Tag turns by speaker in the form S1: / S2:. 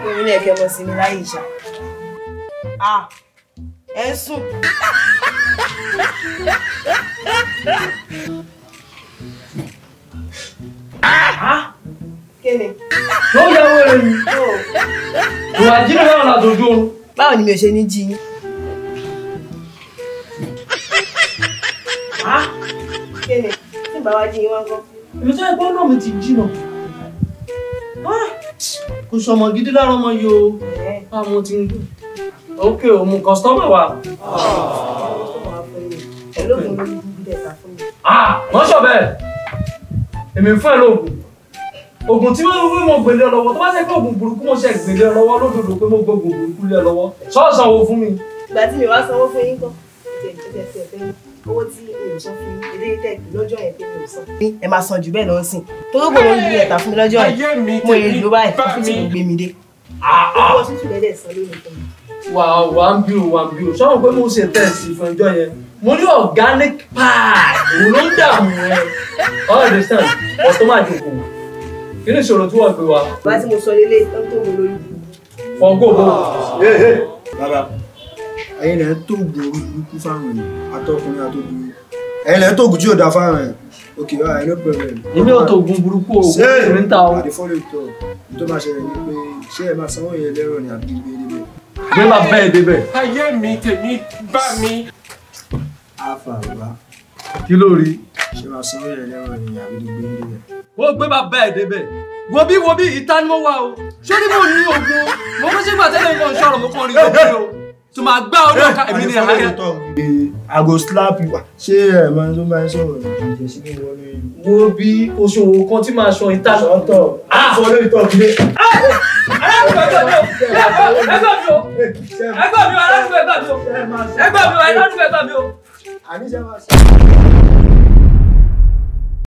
S1: Èmi náà kẹ́ mọ̀ sí mi láyé ìṣá. Ẹ ń sùn. Kí ni?
S2: Tó yẹ owó rẹ̀ ni. Ìwà jírí náà látọjú oorun.
S1: Báwo ni mi ò ṣe ní jí yín? Kí ni? Tí n bá wá jí yín wá ńkọ́?
S2: Èmi tó yẹ pé ọ̀nà mi ti jìnà. Kò sọmọ gidi lára ọmọ yìí o. Àwọn ti ń dùn. Ok, o mú kọ́sítọ́mà wa.
S1: Ẹ lóògùn lórí búburú dẹ̀ ta fún mi.
S2: Wọ́n sọ bẹ́ẹ̀. Èmi fún ẹ lóògùn. Ògùn tí wọ́n wí mo gbèlè ọ lọ́wọ́, tó bá ṣe pé ògùn burúkú mo ṣe gbèlè ọ lọ́wọ́ lódodo pé mo gbógun burúkú lé ọ lọ́wọ́. Ṣọ́ọ̀ṣì sanwó fún mi.
S1: Ìgbà tí mi wá sanwó fún yín kọ́, owó tí mi ò san fún yín, eléyìí tẹ̀ pé lọ́jọ́ yẹn pé mi ò san. Ẹ máa san jù bẹ́ẹ̀ lọ sí. Torí ògùn lórí búburú ẹ̀ ta fún mi lọ́jọ́ yẹn. Mo lè lò báyìí, fún tí mo gbé mi dé. Owó tútù lẹ́dẹ̀ san lónìí fún mi.
S2: Wà wà ń bí o, wà ń bí o. Sọ́wọ́n pé mo ṣe tẹ̀sí fún ẹjọ́ yẹn. Mo ní organic pie, òun ló ń dààmú ẹ. All understand, ọ̀tọ́ máa jókòó. Kí ni ìṣòro tí wọ́n gbé wa?
S1: Bá tí mo sọ lélẹ̀ tán tó wo lórí burúkú.
S2: Fọ̀gò bò.
S3: Bàbá, ẹ̀yin lẹ̀ ń tóògùn orí burúkú fáwọn èèyàn, atọ́kùnrin àtobìnrin. Ẹ̀yin lẹ̀ ń tóògùn tí yóò dáa fáwọn èèyàn. Okay, all right, no problem.
S2: Èmi ò tóògùn burúkú o, èmi ń ta o.
S3: Àdé fọ́lọ̀ ìtọ̀, tó máa ṣẹlẹ̀ ni pé ṣé ẹ máa sanwó yẹn lẹ́rọ̀ ni àbí gbé débẹ̀?
S2: Gbé máa bẹ́ẹ̀ débẹ̀.
S4: Ayé mi tèmi bá mi.
S3: Alfa bàbá.
S2: Kí ló rí?
S3: Ṣé máa sanwó yẹn lẹ́rọ̀ ni àbí gbé débẹ̀?
S2: Ó gbé máa bẹ́ẹ̀ débẹ̀. Wo bí wo bí ìta ni mo wà o. Ṣé ní mo ní ogun? Mo kọ́ sí ìgbà tẹ́lẹ̀ nǹkan ṣọ̀rọ̀ mo kàn rí ogun o. Tó máa gbá orí ọ̀ka èmi ní ẹ̀hán.
S3: I go slap you. Ṣé ẹ̀ máa tó máa ń sọ̀rọ̀ ìjẹ́ sí kí wọ́n lóye?
S2: Wo bí oṣòwò kan tí máa sọ ìta.
S3: Sọ́tọ̀. Sọ lórí tọ̀ kílé.
S2: Aláàbò ẹgbẹ́ mi o! Ẹgbẹ́ mi o! Ẹgbẹ́ mi o! Aláàbò ẹgbẹ́ mi o! Ẹgbẹ́ mi o! Aláàbò ẹgbẹ́ mi o!
S3: Àníṣe máa sọ.